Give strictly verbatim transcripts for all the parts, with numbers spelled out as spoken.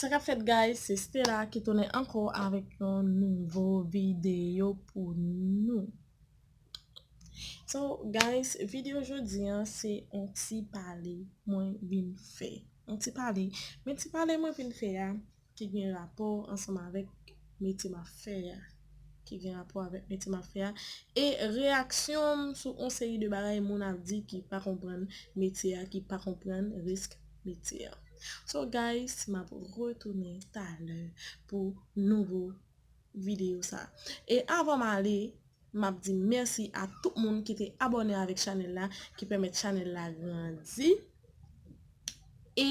Sa k ap fèt, guys? Se Stella ki tounen ankò avèk yon nouvo videyo pou nou. So, guys, videyo jodi a, se yon ti pale mwen vin fè. Yon ti pale. Men ti pale mwen vin fè a, ki gen rapò ansanm avèk metye m ap fè a. Ki gen rapò avèk metye m ap fè a. E reyaksyon m sou yon seri de bagay moun ap di ki pa konprann metye a, ki pa konprann risk metye a. So, guys, m ap retounen talè pou nouvo videyo sa. E avan m ale, m ap di mèsi a tout moun ki te abòne avèk chanèl la, ki pèmèt chanèl la grandi. E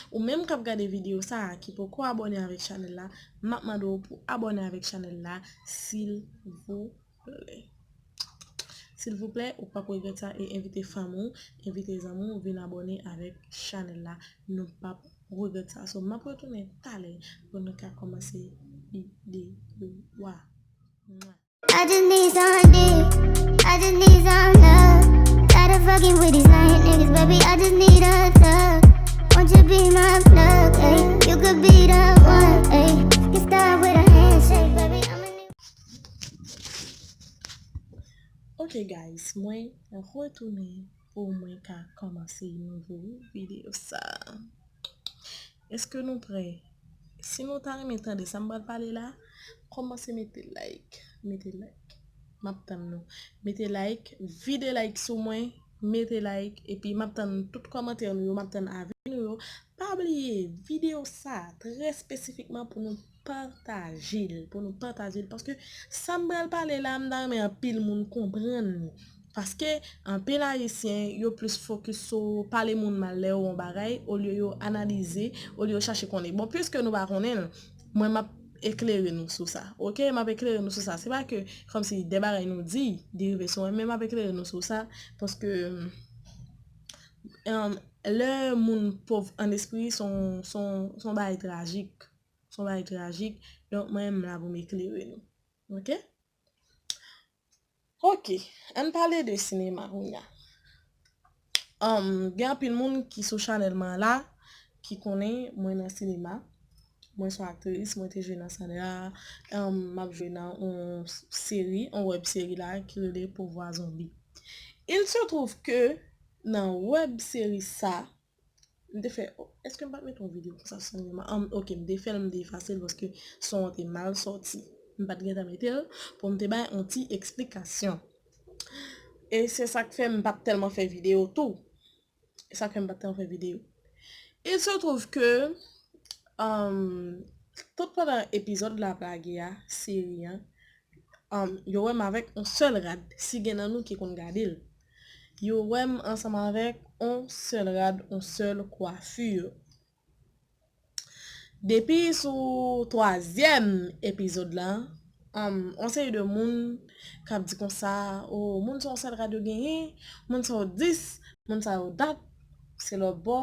ou menm k ap gade videyo sa a, ki poko abòne avèk chanèl la, m ap mande w pou abòne avèk chanèl la, silvouplè. Silvouplè, ou p ap regrèt sa, e envite fanmi w, envite zanmi w vin abòne avèk chanèl la. Nou p ap regrèt sa. So, m ap retounen talè pou nou ka kòmanse videyo a. Mwa. I just need some dick. I just need some love. Tired of fucking with these lying niggas, baby. I just need a thug. Won't you be my plug, ayy? You could be the one, ayy. Get started with a handshake, baby. I'm a new Ok, guys, mwen retounen pou mwen ka kòmanse nouvo videyo sa. Èske nou prè? Si nou ta renmen tande sa m pral pale la, kòmanse mete like, mete like. M ap tann nou. Mete like, vide like sou mwen, mete like, epi m ap tann tout kòmantè nou yo, m ap tann avi nou yo. Pa bliye, videyo sa, trè espesifikman pou nou pataje l, pou nou pataje l, paske sa m pral pale la, m ta renmen anpil moun konprann li. Paske anpil Ayisyen, yo plis fokis sou pale moun mal lè yo wè yon bagay, olye yo analize, olye yo chache konnen. Bon, piske nou pa konnen l, mwen m ap eklere nou sou sa. Oke, m ap eklere nou sou sa. Se pa ke kòmsi de bagay nou di, li rive sou mwen, men m ap eklere nou sou sa, paske, um, lè moun pòv an espri, se yon, se yon, se yon bagay trajik. Se yon bagay trajik. Donk, mwen menm la pou m eklere nou. Oke? Oke, ann pale de sinema kounye a. Um, gen anpil moun ki sou chanèl mwen la, ki konnen mwen nan sinema. Mwen se yon aktris, mwen te jwe nan Sandra, um, m ap jwe nan yon seri, yon wèb seri la ki rele Pouvwa Zonbi. Il se trouve que nan wèb seri sa, m te fè, èske m pa t mete yon videyo konsa sou sinema? Um, oke, m te fè l, m te efase l paske son an te mal sòti. M pa t gentan mete l pou m te bay yon ti eksplikasyon. E se sa k fè m pa t tèlman fè videyo tou. E sa k fè m pa t tèlman fè videyo. Il se trouve que, um, tout pandan epizòd la ap lage a, seri an, um, yo wè m avèk yon sèl rad, si gen nan nou ki konn gade l. Yo wè m ansanm avèk yon sèl rad, yon sèl kwafi. Depi sou twazyèm epizòd la, um, yon seri de moun k ap di konsa, o, moun sa yon sèl rad yo genyen, moun sa yo dis, moun sa yo dat, se lòtbò,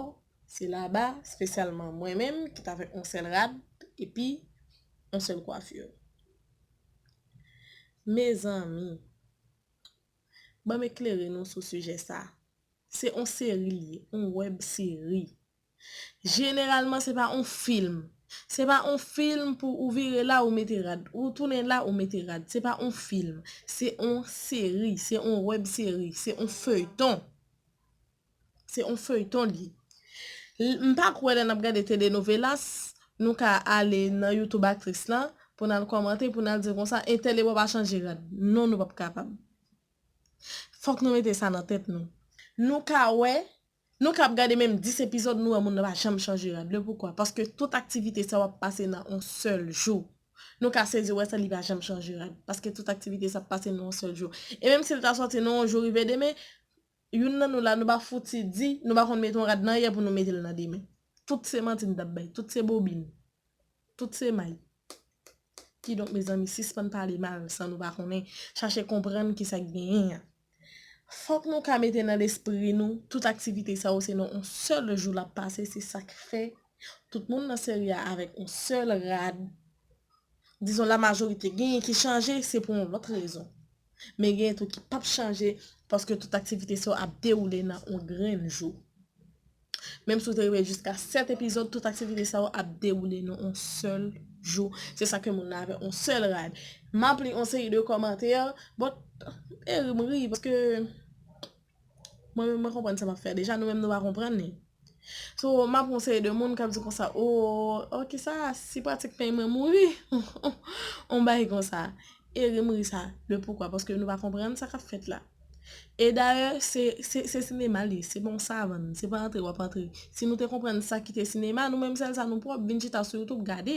se laba, espesyalman mwen menm, ki t avèk yon sèl rad, epi yon sèl kwafi. Mezanmi, ban m eklere nou sou sijè sa. Se yon seri li ye, yon wèb seri. Jeneralman, se pa yon fim. Se pa yon fim pou ou vire la, ou mete rad. Ou tounen la, ou mete rad. Se pa yon fim. Se yon seri. Se yon wèb seri. Se yon feyton. Se yon feyton li ye. L-, m pa kwè lè n ap gade telenovelas, nou ka ale nan YouTube aktris lan, pou n al kòmante, pou n al di konsa, entèl ebò pa chanje rad. Non, nou p ap kapab. Fòk nou mete sa nan tèt nou. Nou ka wè, nou ka ap gade menm dis epizòd, nou wè moun nan pa janm chanje rad. Le poukwa? Paske tout aktivite sa yo ap pase nan yon sèl jou. Nou ka sezi wè sa, li pa janm chanje rad. Paske tout aktivite sa ap pase nan yon sèl jou. E menm si l ta sòti nan yon jou rive demen, youn nan nou la, nou pa fouti di, nou pa konn mete yon rad nan yè pou nou mete l nan demen. Tout se manti n t ap bay, tout se bobin. Tout se may. Kidonk, mezanmi, sispann pale mal san nou pa konnen. Chache konprann kisa k genyen an. Fòk nou ka mete nan lespri nou, tout aktivite sa yo, se nan yon sèl jou l ap pase, se sa k fè tout moun nan seri a avèk yon sèl rad. Dizon, la majorite, genyen ki chanje, se pou yon lòt rezon. Men genyen tou ki p ap chanje, paske tout aktivite sa yo ap dewoule nan yon grenn jou. Menm si w te rive jiska sèt epizòd, tout aktivite sa yo ap dewoule nan yon sèl jou. Se sa ke moun nan avè yon sèl rad. M ap li yon seri de kòmantè, but, e ri m ri, paske mwen menm mwen konprann sa m ap fè deja, nou menm nou pa konprann li. So, m ap yon seri de moun k ap di konsa, o, o, kisa, si pratik peny mwen mouri, yon bagay konsa. E ri m ri sa, le poukwa, paske nou pa konprann sa k ap fèt la. E dayè, se, se, se sinema li, se pa yon savann, se pa antre w ap antre. Si nou te konprann sa ki te sinema, nou menm sèl sa nou pwòp, vin chita sou YouTube gade.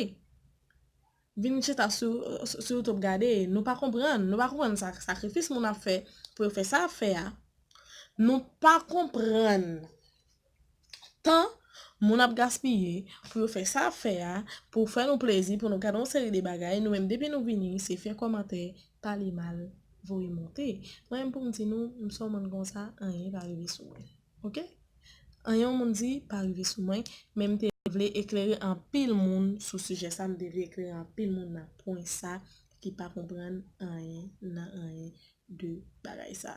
Vin chita sou, sou, sou YouTube gade. Nou pa konprann, nou pa konprann sa, sakrifis moun ap fè pou yo fè sa ap fè a. Nou pa konprann tan moun ap gaspiye pou yo fè sa ap fè a, pou fè nou plezi, pou nou gade yon seri de bagay. Nou menm, depi nou vini, se fè kòmantè, pale mal, voye monte. Mwen menm pou m di nou, m sòman konsa, anyen pa rive sou mwen. Oke? Anyen yon moun di, pa rive sou mwen, men m te vle eklere anpil moun sou sijè sa, m te vle eklere anpil moun nan pwen sa ki pa konprann anyen nan anyen de bagay sa.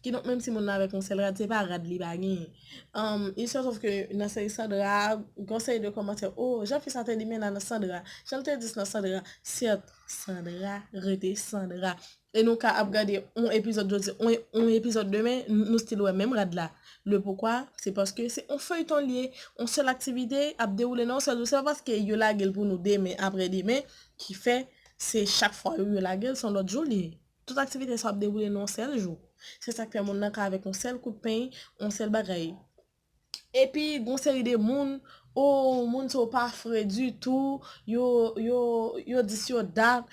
Kidonk, menm si moun nan avèk yon sèl rad, se pa rad li pa genyen. Um, il se trouve que nan seri Sandra, gon seri de kòmantè, o, jan fi sa te li men nan Sandra, jan l te di nan Sandra, sèt, Sandra rete Sandra. E nou ka ap gade yon epizòd jodi, yon, yon epizòd demen, n- nou still wè menm rad la. Le poukwa, se paske se yon feyton li ye, yon sèl aktivite ap dewoule nan yon sèl jou. Se pa paske yo lage l pou nou demen, apre demen, ki fè se chak fwa yo, yo lage l, se yon lòt jou li ye. Tout aktivite sa ap dewoule nan yon sèl jou. Se sa k fè moun nan ka avèk yon sèl kout peny, yon sèl bagay. Epi, gon seri de moun, o, moun sa yo pa fre ditou, yo, yo, yo dis yo dat.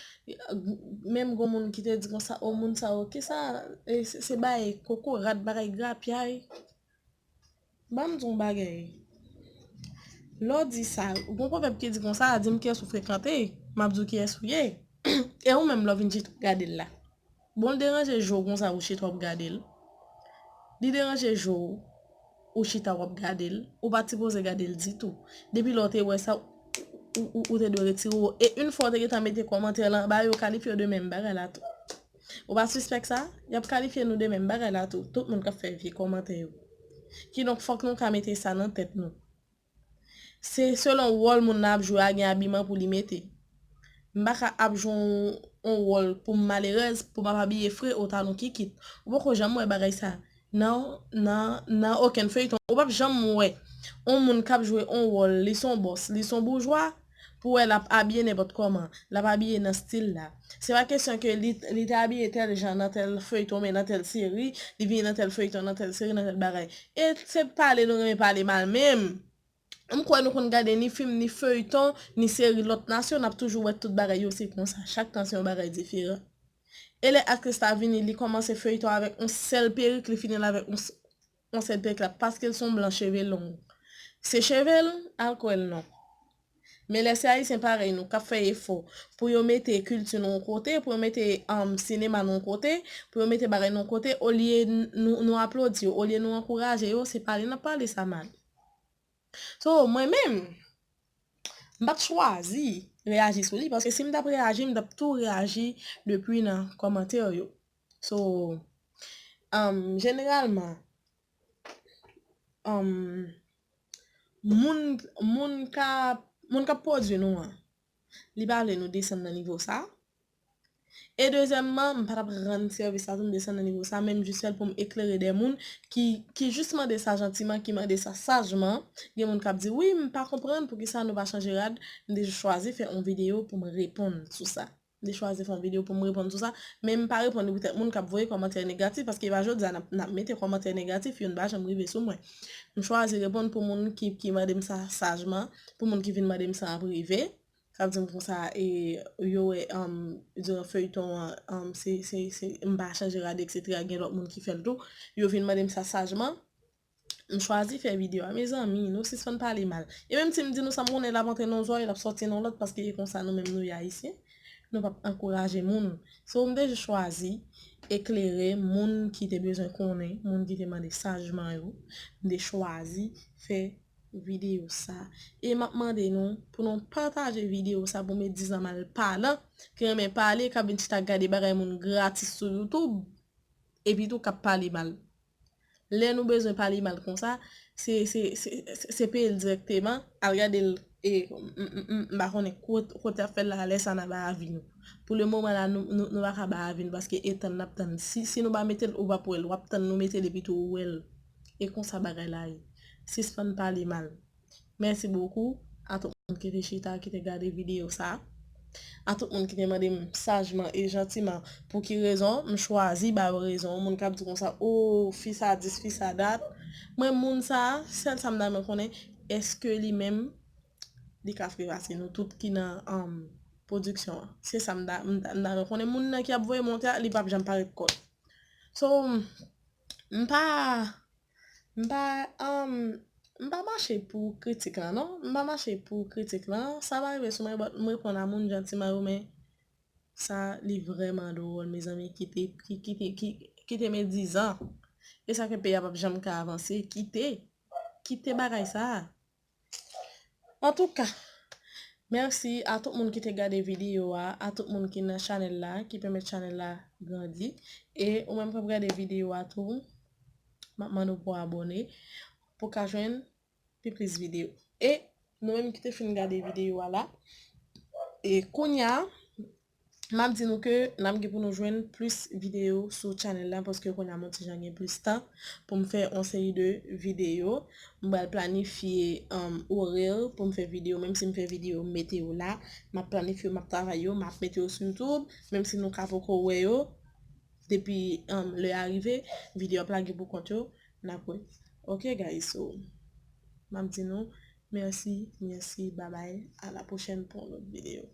Menm gon moun ki te di konsa, o, moun sa yo, kisa, e, se, se bay kokorat, bagay grapyay. Ban m di w yon bagay. Lè w di sa, gon pwovèb ki di konsa, di m kiyès ou frekante, m ap di w kiyès ou ye. E ou menm, lè w vin chita w ap gade l la. Bon, l deranje je w konsa ou chita w ap gade l. Li deranje je w, ou chita w ap gade l. Ou pa t sipoze gade l ditou. Depi lè w te wè sa, ou, ou, ou te dwe retire w. E yon fwa w te gentan mete kòmantè la anba, yo kalifye w de menm bagay la tou. Ou pa sispèk sa? Y ap kalifye nou de menm bagay la tou. Tout moun k ap fè vye kòmantè yo. Kidonk, fòk nou ka mete sa nan tèt nou. Se selon wòl moun nan ap jwe a, gen abiman pou li mete. M pa ka ap jwe yon, yon wòl pou m malerèz, pou m ap abiye fre o talon kikit. Ou poko janm wè bagay sa. Nan, nan, nan okenn feyton. Ou p ap janm wè yon moun k ap jwe yon wòl, li se yon bòs, li se yon boujwa, pou wè l ap abiye nenpòt kòman, l ap abiye nan stil la. Se pa kesyon ke li, li te abiye tèl jan nan tèl feyton, men nan tèl seri, li vini nan tèl feyton, nan tèl seri, nan tèl bagay. E se pale nou renmen pale mal menm. M kwè nou konn gade ni fim, ni feyton, ni seri lòt nasyon, n ap toujou wè tout bagay yo se konsa. Chak tan se yon bagay diferan. E lè aktris la vini, li kòmanse feyton avèk yon sèl perik, li fini l avèk yon s- yon sèl perik la, paske l se yon blan cheve long. Se cheve l, al kwè l non. Men lè se Ayisyen parèy nou k ap fè efò pou yo mete kilti nou yon kote, pou yo mete um, sinema nou yon kote, pou yo mete bagay nou yon kote, olye n- nou, nou aplodi yo, olye nou ankouraje yo, se pale n ap pale sa mal. So, mwen menm, m pa t chwazi reyaji sou li, paske si m t ap reyaji, m t ap tou reyaji depi nan kòmantè yo. So, um, jeneralman, um, moun, moun ka, moun k ap pwodui nou an, li pa vle nou desann nan nivo sa. E dezyèmman, m pa t ap rann sèvis la tou m desann nan nivo sa, men m jis fè l pou m eklere de moun ki, ki jis mande sa jantiman, ki mande sa sajman. Gen moun k ap di, wi, m pa konprann poukisa nou pa chanje rad. M te jis chwazi fè yon videyo pou m reponn sou sa. M te chwazi fè yon videyo pou m reponn sou sa, men m pa reponn li poutèt moun k ap voye kòmantè negatif, paske e pa jodi a n ap, n ap mete kòmantè negatif, youn pa janm rive sou mwen. M chwazi reponn pou moun ki, ki mande m sa sajman, pou moun ki vin mande m sa an prive. K ap di m konsa, e, yo wè, um, diran feyton an, um, se, se, se, m pa chanje rad, etsetera. Gen lòt moun ki fè l tou. Yo vin mande m sa sajman. M chwazi fè videyo a. Mezanmi, nou sispann pale mal. E menm si m di nou sa, m konnen l ap antre nan yon zòrèy, l ap sòti nan lòt, paske e konsa nou menm nou ye Ayisyen. Nou p ap ankouraje moun. So, m te jis chwazi eklere moun ki te bezwen konnen, moun ki te mande sajman yo. M te chwazi fè videyo sa. E m ap mande nou pou nou pataje videyo sa pou met dizan mal palan ki renmen pale, k ap vin chita gade bagay moun gratis sou YouTube, epi tou k ap pale mal. Lè nou bezwen pale mal konsa, se, se, se, se, se peye l dirèkteman, al gade l, e, m, m, m, m pa konnen kot-, kote y ap fè l la, lè sa n a bay avi nou. Pou le moman la, nou, nou, nou pa ka bay avi nou, paske e tann n ap tann. Si, si nou pa mete l, ou p ap wè l, w ap tann nou mete l, epi tou ou wè l. E konsa bagay la ye. Sispann pale mal. Mèsi bokou a tout moun ki te chita, ki te gade videyo sa. A tout moun ki te mande m sajman e jantiman pou ki rezon m chwazi ba yo rezon. Yon moun k ap di konsa, "O, fi sa dis, fi sa dat." Mwen, moun sa, sèl sa m ta renmen konnen, èske li menm, li ka frepase nou tout ki nan, um, pwodiksyon an? Se sa m ta, m ta, m ta renmen konnen. Moun nan ki ap voye monte a, li p ap janm parèt kò l. So, m pa, m pa, um, m pa mache pou kritik lan, non. M pa mache pou kritik lan. Sa va rive sou mwen, but m reponn a moun jantiman yo, men sa, li vrèman dwòl, mezanmi, kite, ki-, kite, ki-, kite medizan. E sa ke peyi a p ap janm ka avanse. Kite, kite bagay sa. Antouka, mèsi a tout moun ki te gade videyo a, a tout moun ki nan chanèl la, ki pèmèt chanèl la grandi. E ou menm k ap gade videyo a tou, m ap mande w pou w abòne, pou w ka jwenn pi plis videyo. E nou menm ki te fin gade videyo a la, e kounye a, m ap di nou ke n ap gen pou nou jwenn plis videyo sou chanèl la, paske kounye a m on ti jan gen plis tan pou m fè on seri de videyo. M pral planifye, um, orè pou m fè videyo, menm si m fè videyo, m mete yo la, m ap planifye yo, m ap travay yo, m ap mete yo sou YouTube, menm si nou ka poko wè yo, depi, um, lè a rive, videyo ap lage pou kont yo, n ap wè. Ok, guys, so, m ap di nou, mèsi, mèsi, babay, a la pwochèn pou yon lòt videyo.